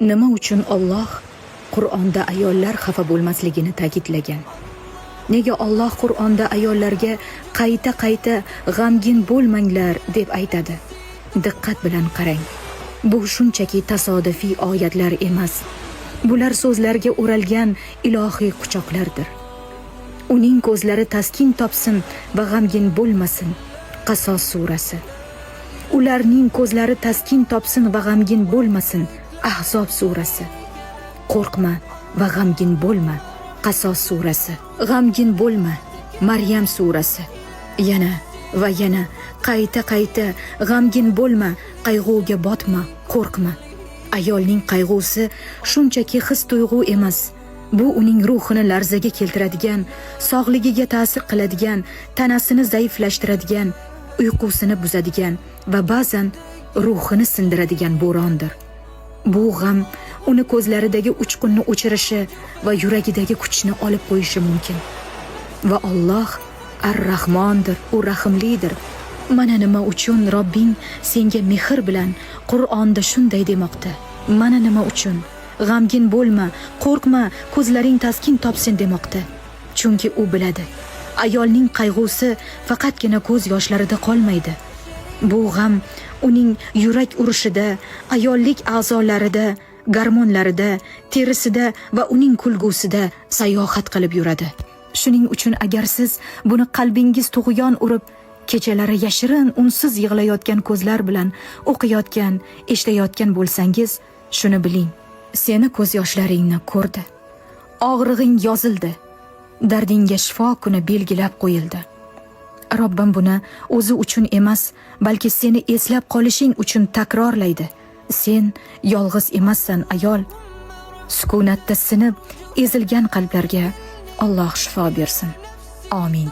Nima uchun Alloh Qur'onda ayollar xafa bo'lmasligini ta'kidlagan? Nega Alloh Qur'onda ayollarga qayta-qayta g'amgin bo'lmanglar deb aytadi? Diqqat bilan qarang. Bu shunchaki tasodifiy oyatlar emas. Bular so'zlarga o'ralgan ilohiy quchoqlardir. Uning ko'zlari taskin topsin va g'amgin bo'lmasin. Qasos surasi. Ularning ko'zlari taskin topsin va g'amgin bo'lmasin. Ahzob surasi. Qo'rqma va g'amgin bo'lma. Qasos surasi. G'amgin bo'lma. Maryam surasi. Yana va yana qayta-qayta g'amgin bo'lma, qayg'uga botma, qo'rqma. Ayolning qayg'usi shunchaki his-tuyg'u emas. Bu uning ruhini larzaga keltiradigan, sog'ligiga ta'sir qiladigan, tanasini zaiflashtiradigan, uyqusini buzadigan va ba'zan ruhini sindiradigan bo'rondir. Bu g'am uni ko'zlaridagi uchqunni o'chirishi va yuragidagi kuchni olib qo'yishi mumkin. Va Alloh Ar-Rahmondir, u rahimlidir. Mana nima uchun Robbing senga mehr bilan Qur'onda shunday demoqda. Mana nima uchun g'amgin bo'lma, qo'rqma, ko'zlaring taskin topsin demoqda. Chunki u biladi. Ayolning qayg'usi faqatgina ko'z yoshlarida qolmaydi. Bu g'am uning yurak urishida, ayollik a'zolarida, gormonlarida, terisida va uning kulgusida sayohat qilib yuradi. Shuning uchun agar siz buni qalbingiz tug'yon urib, kechalari yashirin unsiz yig'layotgan ko'zlar bilan o'qiyotgan, eshitayotgan bo'lsangiz, shuni biling. Seni ko'z yoshlaringni ko'rdi. Og'rig'ing yozildi. Dardingga shifo kuni belgilab qo'yildi. Robbim buni o'zi uchun emas, balki seni eslab qolishing uchun takrorlaydi. Sen yolg'iz emassan, ayol. Sukunatda sinib, ezilgan qalblarga Alloh shifo bersin. Amin.